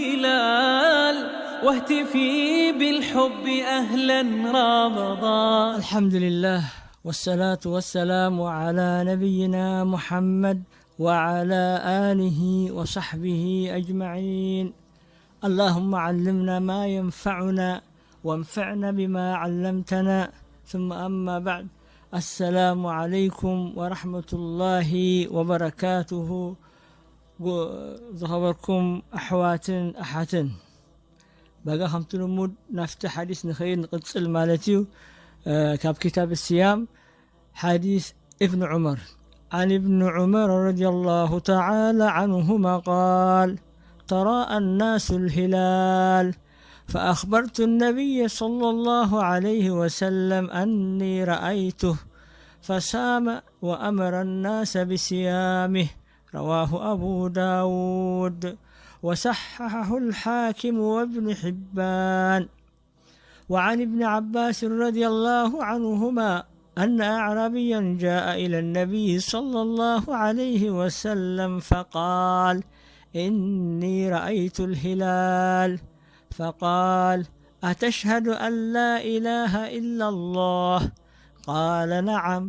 هلال، واهتفي بالحب أهلا رمضان. الحمد لله، والصلاة والسلام على نبينا محمد وعلى آله وصحبه أجمعين. اللهم علمنا ما ينفعنا وانفعنا بما علمتنا. ثم أما بعد، السلام عليكم ورحمة الله وبركاته. ዝኸበርኩም ኣሕዋትን ኣሓትን፣ በጋ ከምቲ ልሙድ ናብቲ ሓዲስ ንኸይድ ንቕጽል ማለት እዩ። ካብ ኪታብ ስያም ሓዲስ እብን ዑመር عن ابن عمر رضي الله تعالى عنهما قال: تراءى الناس الهلال فأخبرت النبي صلى الله عليه وسلم أني رأيته فصام وأمر الناس بصيامه. رواه أبو داود وصححه الحاكم وابن حبان. وعن ابن عباس رضي الله عنهما أن أعرابيا جاء إلى النبي صلى الله عليه وسلم فقال: إني رأيت الهلال. فقال: أتشهد أن لا إله إلا الله؟ قال: نعم.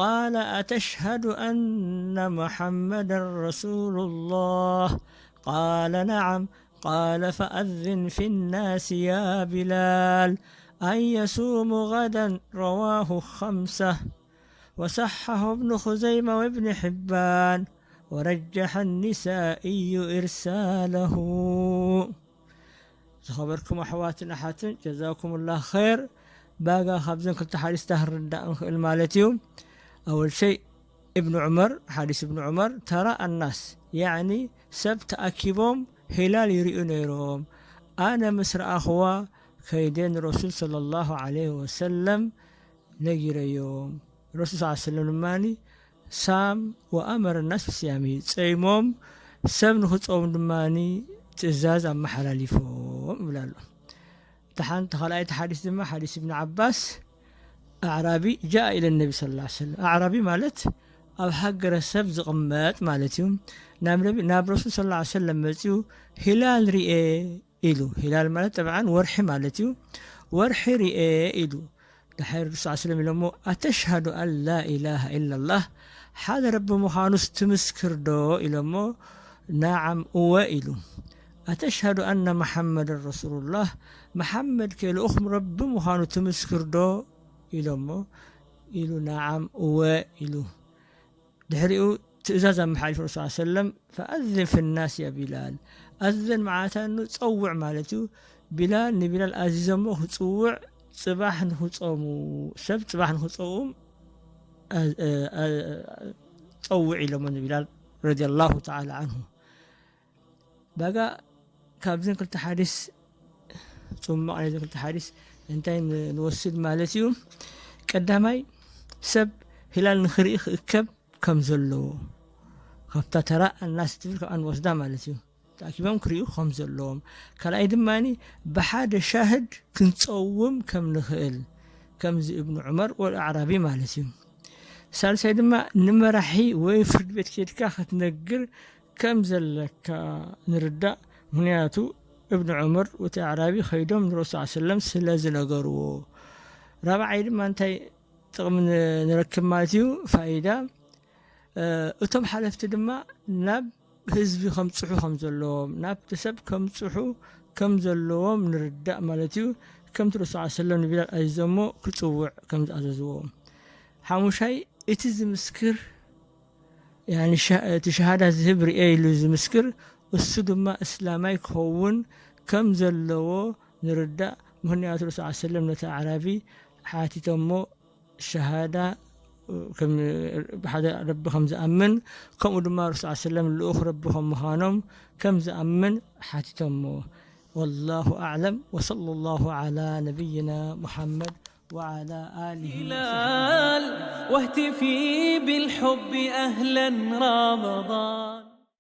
قال: أتشهد أن محمدا رسول الله؟ قال: نعم. قال: فأذن في الناس يا بلال أن يصوموا غدا. رواه خمسة. وصححه ابن خزيمة وابن حبان، ورجح النسائي إرساله. ዝኸበርኩም ኣሕዋትን ኣሓትን፣ ጀዛኩሙላ ኸይር። ባጋ ካብዘን ክልተ ሓዲስታት ክንርዳእ ንኽእል ማለት እዩ። ኣወል ሸይ፣ እብን ዑመር፣ ሓዲስ እብን ዑመር፣ ተራ ኣናስ፣ ያዕኒ ሰብ ተኣኪቦም ሂላል ይርእዩ ነይሮም። ኣነ ምስ ረኣኽዋ ከይደ ንረሱል ሰለላሁ ዐለይሂ ወሰለም ነጊረዮም። ረሱል ሰለላሁ ዐለይሂ ወሰለም ድማ ሳም ወኣመረ ናስ ብስያሚ፣ ጸይሞም ሰብ ንኽጸውም ድማ ትእዛዝ ኣመሓላሊፎም ይብል ኣሎ። እታ ሓንቲ ካልኣይቲ ሓዲስ ድማ ሓዲስ እብን ዓባስ ኣዕራቢ ጃአ ኢለ ነቢ ሰለላሁ ዐለይሂ ወሰለም። ኣዕራቢ ማለት ኣብ ሃገረሰብ ዝቕመጥ ማለት እዩ። ናብ ነቢ ናብ ረሱል ሰለላሁ ዐለይሂ ወሰለም መጺኡ ሂላል ሪኤ ኢሉ። ሂላል ማለት ጠብዓን ወርሒ ማለት እዩ። ወርሒ ሪኤ ኢሉ። ድሓር ረሱል ሰለላሁ ዐለይሂ ወሰለም ኢሎሞ ኣተሽሃዱ ኣን ላ ኢላሃ ኢላላህ፣ ሓደ ረቢ ምዃኑስ ትምስክር ዶ ኢሎሞ፣ ነዓም እወ ኢሉ። ኣተሽሃዱ ኣነ መሓመድን ረሱሉላህ፣ መሓመድ ከ ልኡኽ ረቢ ምዃኑ ትምስክር ዶ ኢሎሞ ኢሉ፣ ነዓም እወ ኢሉ። ድሕሪኡ ትእዛዝ ኣመሓሊፉ ረሱል ሰለላሁ ዐለይሂ ወሰለም ፈኣዝን ፊናስ ያ ቢላል፣ ኣዝን መዓታኑ ጸውዕ ማለት እዩ። ቢላል ንቢላል ኣዚዞሞ ክጽውዕ ጽባሕ ንኽጾሙ፣ ሰብ ጽባሕ ንኽጸውም ጸውዕ ኢሎሞ ንቢላል ረዲየላሁ ተዓላ ዓንሁ። ባጋ ካብዘን ክልተ ሓዲስ ጽሙቕ ናይዘን ክልተ ሓዲስ እንታይ ንወስድ ማለት እዩ? ቀዳማይ ሰብ ሂላል ንኽርኢ ክእከብ ከም ዘለዎ፣ ካብታ ተራ ኣናስ ትብል ካብኣ ንወስዳ ማለት እዩ። ተኣኪቦም ክርእዩ ከም ዘለዎም። ካልኣይ ድማ ብሓደ ሻህድ ክንጸውም ከም ንኽእል፣ ከምዚ እብኑ ዑመር ወል ኣዕራቢ ማለት እዩ። ሳልሳይ ድማ ንመራሒ ወይ ፍርድ ቤት ከድካ ክትነግር ከም ዘለካ ንርዳእ። ምኽንያቱ እብኑ ዑመር ወቲ ኣዕራቢ ከይዶም ንረሱል ሰለም ስለ ዝነገርዎ። ራብዓይ ድማ እንታይ ጥቕሚ ንረክብ ማለት እዩ፣ ፋይዳ። እቶም ሓለፍቲ ድማ ናብ ህዝቢ ከምፅሑ ከም ዘለዎም፣ ናብቲ ሰብ ከምፅሑ ከም ዘለዎም ንርዳእ ማለት እዩ። ከምቲ ረሱል ሰለም ንቢላል ኣዚዞሞ ክፅውዕ ከም ዝኣዘዝዎ። ሓሙሻይ እቲ ዝምስክር እቲ ሸሃዳ ዝህብ ርኤ ኢሉ ዝምስክር እሱ ድማ እስላማይ ክኸውን ከም ዘለዎ ንርዳእ። ምኽንያቱ ረሱል ሰለም ነቲ ኣዕራቢ ሓቲቶሞ ሸሃዳ ብሓደ ረቢ ከም ዝኣምን፣ ከምኡ ድማ ረሱል ሰለም ልኡኽ ረቢ ከም ምዃኖም ከም ዝኣምን ሓቲቶሞ። والله أعلم، وصلى الله على نبينا محمد وعلى آله وصحبه. هلال، واهتفي بالحب أهلا رمضان.